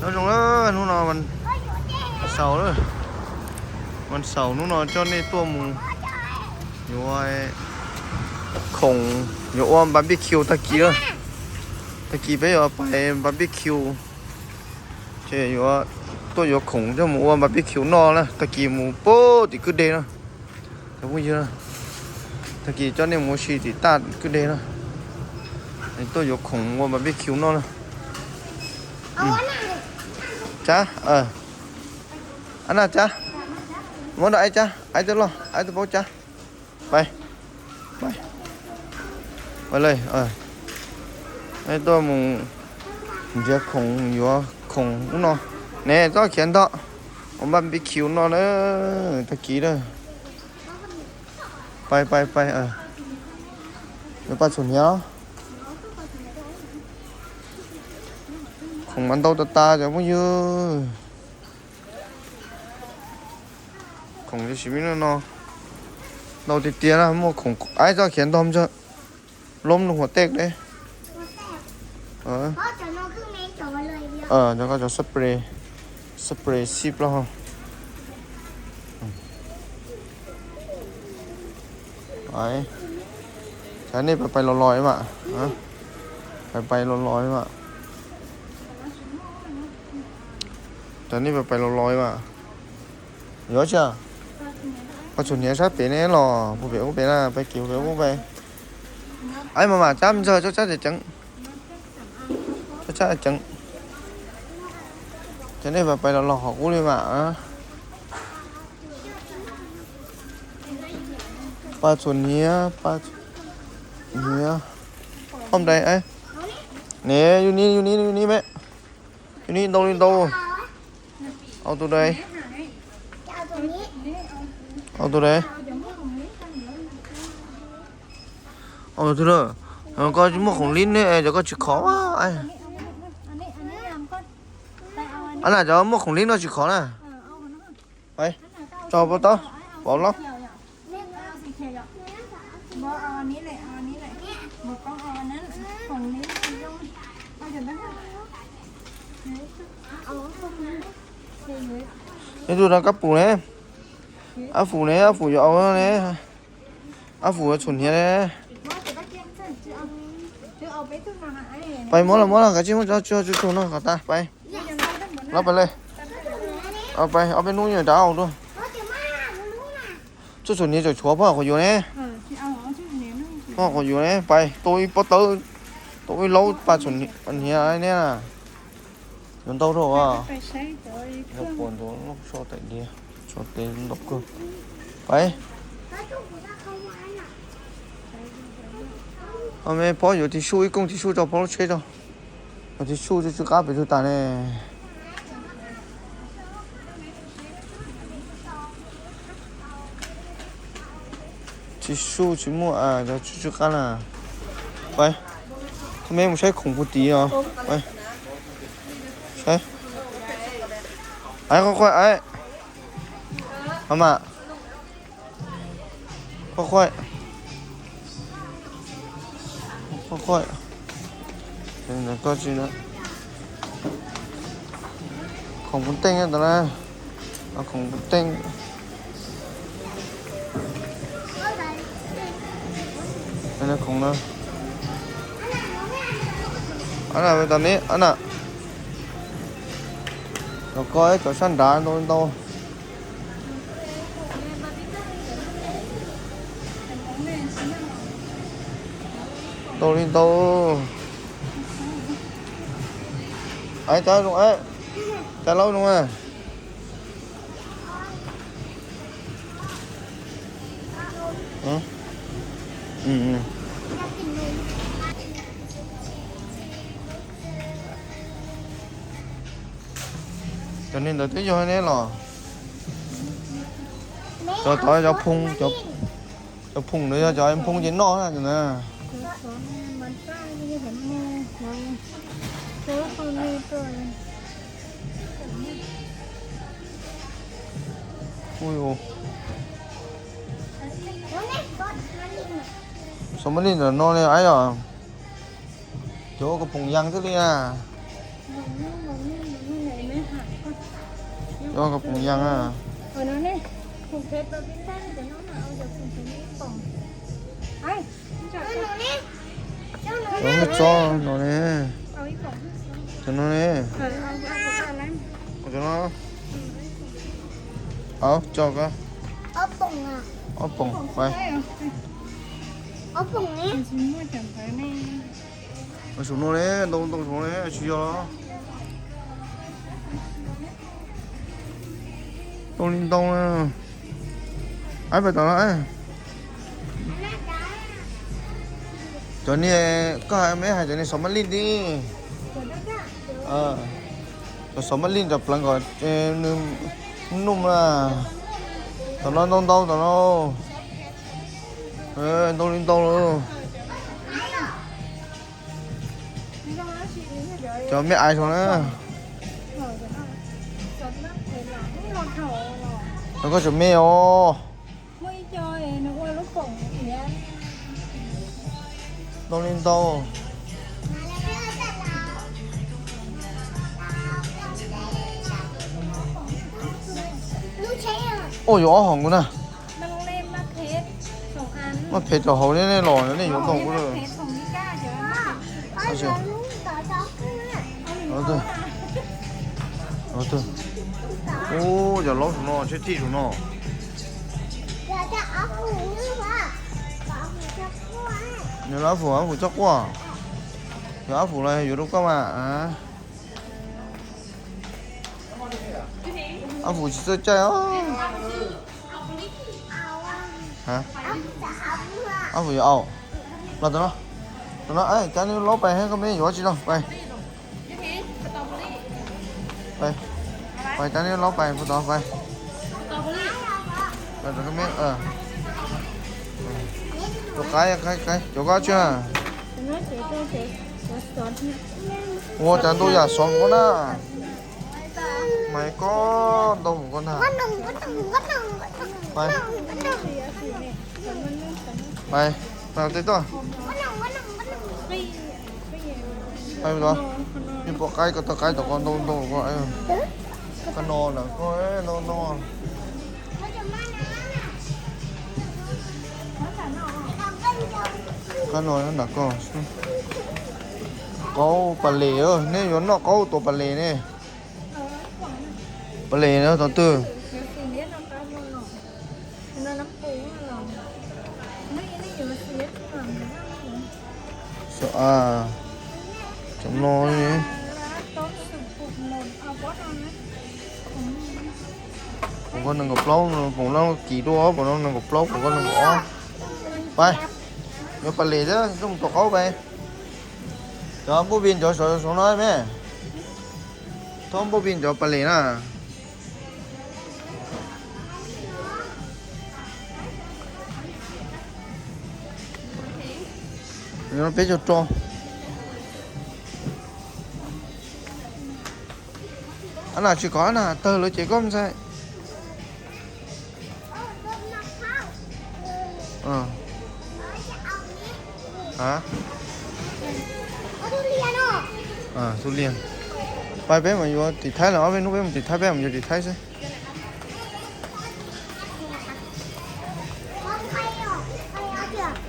Nyob zoo na, hnub no xaus lawm, vas xaum hnub no coj nej tuaj mus yuav khoom, yuav ua barbecue tag kis lawm. Tag kis peb yuav pais barbecue, ces yuav tuaj yuav khoom coj mus ua barbecue noj na. Tag kis mus puag tim kwj deg na. Cov phooj ywg, tag kis coj nej mus ua si tim taj kwj deg na, tuaj yuav khoom ua barbecue noj na. Cab, ab na cab, muab rau aib cab, aib twb loj, aib twb paub cab. Pais, pais, pais lawm. Tuaj mus nrhiav khoom yuav khoom ub no ne, txhob khiav ntog, ua barbecue noj na, tag kis na. Pais, pais, pais, yuav paj txhuam hniav. Khoom mas ntau tas tas cov phooj ywg. Khoom sim me no ntau tiag tiag na, muaj khoom aib txhob khiav ntog ntag, loob lub huam tej ne. Cov ko cov spray, spray xib plaub hau. Ces nej pais pais los los mas, pais pais los los mas, ces nej pais pais los los mas. Yuav tsi, paj txhuam hniav sab pem ne los puag pem ub pem na, pais kiag pem ub pais. Aib mas mas cab me ntxawg tsob tsab ceev, tsob tsab ceev. Ces nej pais pais los los hauv qub li mas. Paj txhuam hniav, paj txhuam hniav. Thom dais, ne, yus ni, yus ni, yus ni me, yus ni ntau li ntau. Au tus dais, au tus dais. Au tus dais, koj muaj khoom lib ne, cov koj tsis khov. Ab na, cov muaj khoom lib no tsis khov na. Tso puas tau, pov los. Ib tug no kab pum ne, ab fum ne, ab fum yuav au ne, ab fum yuav txhuam hniav ne. Pais muab los muab los, kav tsij muab tso tso tso no kom tas pais. Los pais li. Pais ob peb hnub nyob nrad dua. Txhuam hniav tseem tshuav, phob qhuav yuav ne, phob qhuav yuav ne, pais tau ib pob tawb, tau ib laub paj txhuam hniav ne. Yuav ntau rau, yuav puas ntuav loj so tais diav, so tes ntau kawg. Pais. Ob me phob yuav tis suj ib kooj tis suj tso phob lub tsheb tso. Yuav tis suj tsw tsw qab pem tug tas ne. Tis suj tsis muaj, cov tsw tsw qab na. Pais, thov me mus saib khoom puag tid os. Saib, aib, qhuaib qhuaib, aib, qhuaib qhuaib, qhuaib qhuaib. Koj tsis, khoom puv teej tas na, khoom puv teej. Khoom na, ab na, tom ne ab na, tom ko cov sab nrad ntau ntau. Ntau li ntau. Aib, cab zoo, cab laub zoo. Cov niag ntawd twb yog ne los? Cov tod cov phooj, cov phooj ntawd yog cov phooj ces noj na. Ui, xov mas li ntawm no li aib os. Cov ko phoom yas xwb li na. Cov ko poom yas na. Cov me tsob no ne. Cov no ne. Cov no. Au, tso ko. Ob poom, pais. Saum no ne, ntoo ntoo saum no ne, tsis yog los. Ntoo li ntoo na. Ab, pais tom no. Cov niag koj hais, meb hais cov niag xov mab lij ne. Cov xov mab lij cov pleev kom nws num na. Tom no ntau ntau tom no. Ntau li ntau lawm. Cov me ais saum na. No koj tseem me os. Ntau li ntau. Ua yuav ob hom nkaus na. Maj phem rau hauv nej los nej yuav ntau kuv lawm. Ub, cov laub saum no, tshiab tij saum no. Nws lawv ab fum, ab fum txob quaj. Yog ab fum los yuav rau koj mas. Ab fum tsis txawj caij os. Ab fum yuav au. Los tom no. Tom no, cab neb laub pais, koj me yuav tsis tau pais. Pais, cab neb laub pais, puag tod pais. Tua qaib, qaib, cov koj tsi. Ua cas ntau yam xov mus koj na. Mas koj ntau mus koj na. Pais, pais tej tuaj. Pais, nej pom qaib, koj tau qaib tom ko ntau ntau ko. Qhov no ntawm ko ntau ntau. Qhov no ntawm ko. Qaub pas les, neb yuav noj qaub tuav pas les ne. Pas les no tod twg. Cov no, pom koj nees nkaum plaub, pom lab kis dua, pom no nees nkaum plaub, pom koj nees nkaum ob. Pais, yuav pas les thiab coj mus tuav qaub pais. Cov npauj pis cov saum no me. Thob npauj pis cov pas les na. Peb caug rau. Ab na, tsis kom ab na tawg lawm ces koj ntxhais. Xub liag. Pais peb mus yuav tim Thaib lawm, ob peb hnub peb mus tim Thaib, peb mus yuav tim Thaib xwb.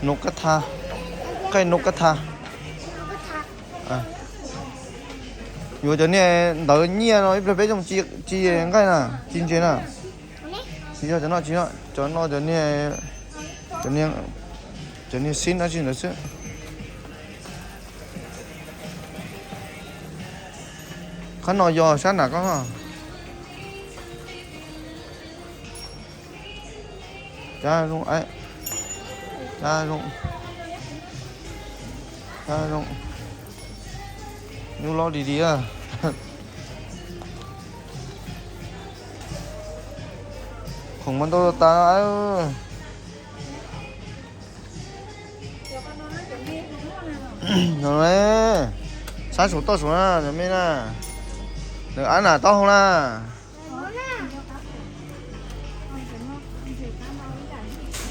Nub kab tha, nqaij nub kab tha. Yuav cov niag ntawv nyiaj no ib pliag peb coj mus ci nqaij na, ci ntses na. Tsis yog cov no, tsis yog cov no, cov niag, cov niag xib dab tsi ntawd xwb. Qhov no yog sab nram koj. Cab zoo, cab zoo, cab zoo. Nyuj laub di di. Khoom mas ntau tas. Sab saum toj saum na, cov me na. Lawv ab nam taub hau na.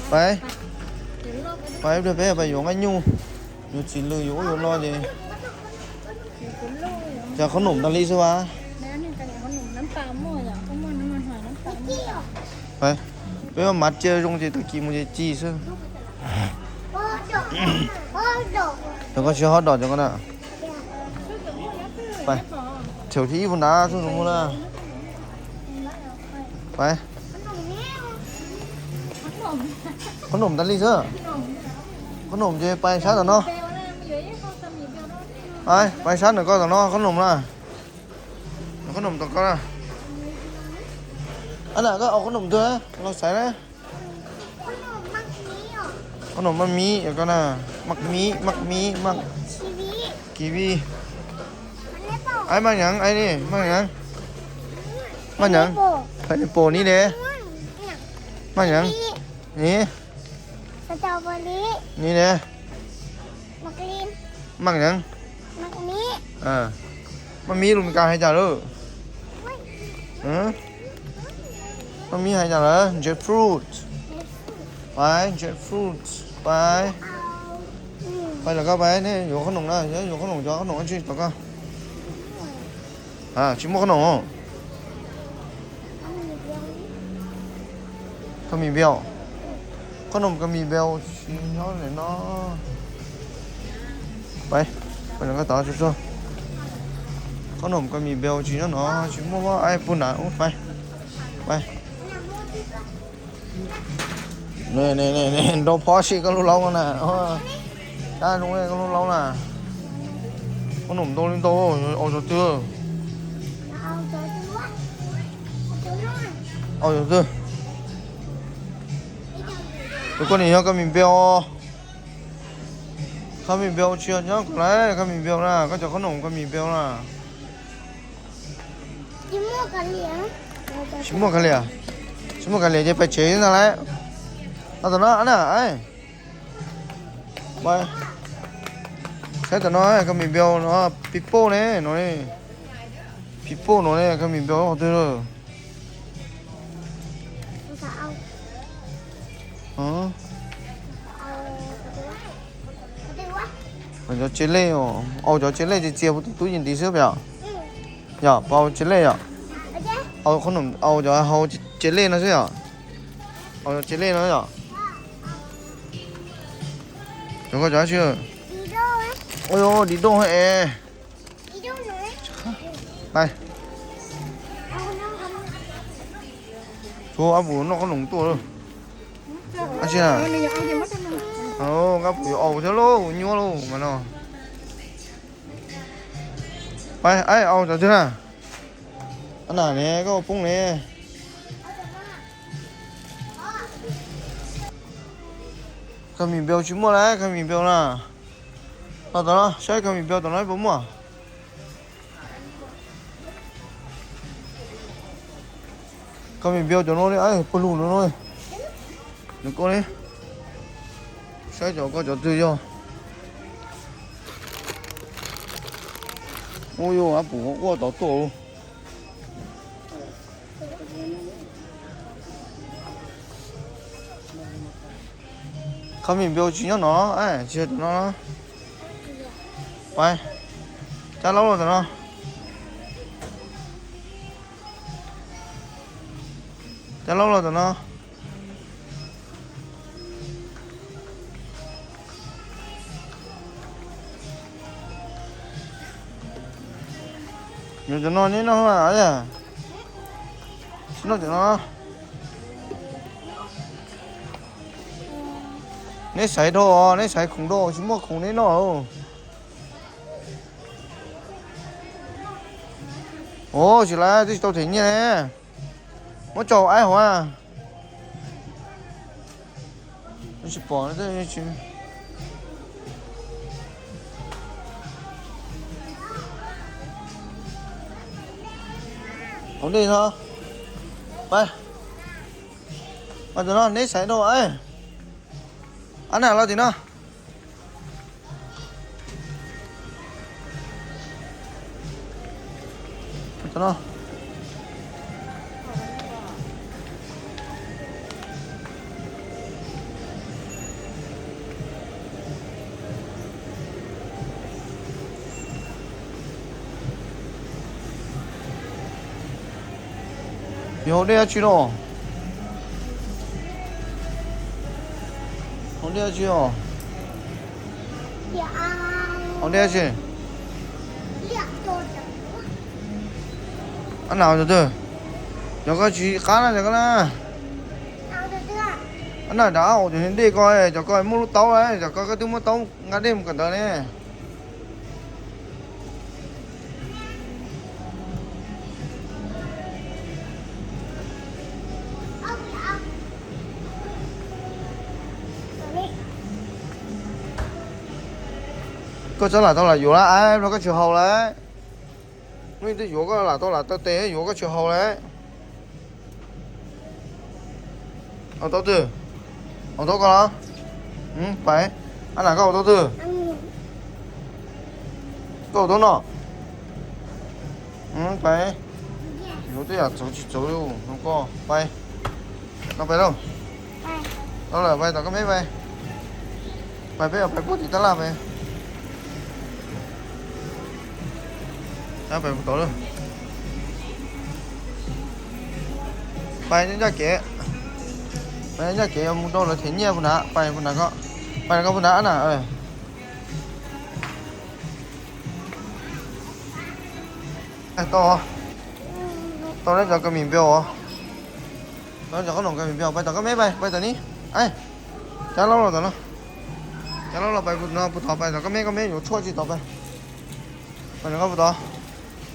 Pais, pais ib pliag peb pais yuav nqaij nyuj, yuav txiv lws yuav ub yuav no ces. Cas qhob noom tas li xwb vas. Peb mav cia zoo ces tag kis mus ces ci xwb. Cov koj tsis hot dog cov koj na. Thaum thib ib puas nrad txhob mus na. Pais. Qhob noom tas li xwb. Qhob noom ces pais sab tom no. Pais sab ntawm koj tom no qhob noom na. Qhob noom tom koj na. Ab na koj au qhob noom twg los xaiv na. Qhob noom maj miv koj na. Maj miv, maj miv, maj kivi. Ai maj nyav ai ni maj nyav. Maj nyav. Pineapple ni ne. Maj nyav ni. Ni ne. Maj nyav. Maj miv lus Meskas hais cas lawm? Maj miv hais cas lawm? Jackfruit. Pais jackfruit. Pais. Pais los koj pais ne yuav qhob noom na, yuav qhob noom cov qhob noom dab tsi tom koj. Tsis muaj qhob noom. Kamiv npiau. Qhob noom kamiv npiau tsis nyob ntawm no. Pais, pais los koj tod tsuag tsuag. Qhob noom kamiv npiau tsis nyob no, tsis muaj. Ai puag nrad ub pais. Pais. Nrau phob sim koj lub laub no na. Dab zoo koj lub laub na. Qhob noom ntau li ntau, au cov twg? Au cov twg? Tus koj nim yog kamiv npiau. Kamiv npiau tsis yog nyob koj lawm, kamiv npiau na, koj cov qhob noom kamiv npiau na. Tsis muaj kav liam, tsis muaj kav liam ces pais tsev ntag lauj. Los tom no na. Saib tom no, kamiv npiau no, pipauj ne no, pipauj no ne, kamiv npiau qhov twg lawm? Cov tsev lej, au cov tsev lej txias txias puag tim tub yees ntiv xwb yom? Yog puas au tsev lej yom? Au cov hau tsev lej no xwb yom? Au cov tsev lej no yom? Cov koj cov tsi? Ua, dim doj es. Tshuav ab pum noj qhob noom tuaj lawm. Ab tsi na? Ab pum yuav au thiab lauj, nyuaj lauj mas no. Pais, au cov twg na? Ab nam ne, koj ua poob ne. Kamiv npiau tsis muaj lawm, kamiv npiau na. Los tom no saib kamiv npiau tom no puas muaj. Kamiv npiau cov no li, puag lug no no. Nws koj li. Saib cov koj cov twg yog. Ub yuav ab pum quaj tod tuaj. Kamiv npiau tsis nyob no, tsis yog tom no. Pais, cab laub los tom no. Cab laub los tom no. Yuav cov no neb noj, tsis noj cov no. Neb xaiv dhau, neb xaiv khoom dhau, tsis muaj khoom neb noj. Ua tsis lawm, twb tsis tau them nyiaj ne. Muab tso aib hauv. Tsis pom. Hauv dej no. Pais, mas tom no neb xaiv dhau. Ab nam los tim no. Yog hauv dej dab tsi no? Ua dej tsi os? Ua dej tsi? Ab, nas cov twg? Cov ko tsis qab na, cov ko na. Ab, nas dav ua cov dej ko, cov ko muaj lub taub lawm, cov ko koj twb muab taub nqa dej mus kawm ntawv ne. Koj txhob lam tau lam yuav lawm, ab, no koj tsis haus lawm. Hnub ib twb yuav koj lam tau lam taw tes, yuav koj tsis haus lawm. Haus tau twg? Haus tau koj los? Pais. Ab, nas koj haus tau twg? Koj haus tau no? Pais. Yuav tej yam txawv tsis txawv no koj pais. No pais lauj. Tau lawm, pais tom koj meb pais. Pais peb pais puag tim tab laj pais. Pais puag tod lauj. Pais ncaj kev. Pais ncaj kev mus rau lawv them nyiaj puag nrad, pais puag nrad ko. Pais ko puag nrad na. Tau, tau cov kas mis npia os. Tau cov qhob noom kas mis npia, pais tom koj meb pais, pais tom ni. Ab, cab laub los tom no. Cab laub los pais no puag tod, pais tom koj meb, koj meb yuav tshuaj tsis tod pais. Pais no koj puag tod.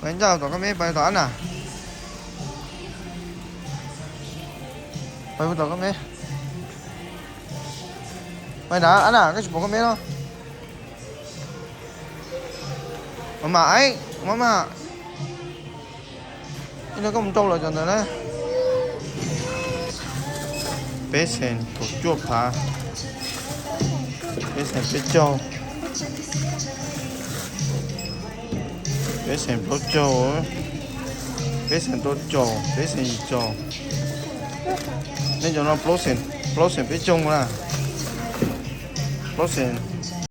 Pais ncaj tom koj meb, pais tom ab nas. Pais puag tom koj meb. Pais nrad ab nas, koj tsis pom koj meb no. Maj mam, maj mam. Ib no koj mus rau lawm cov ntawd na. Peb xees kaum cuaj phav. Peb xees peb caug. Peb xees plaub caug. Peb xees rau caum, peb xees yim caum. Nej cov no plaub xees, plaub xees peb caug na. Plaub xees.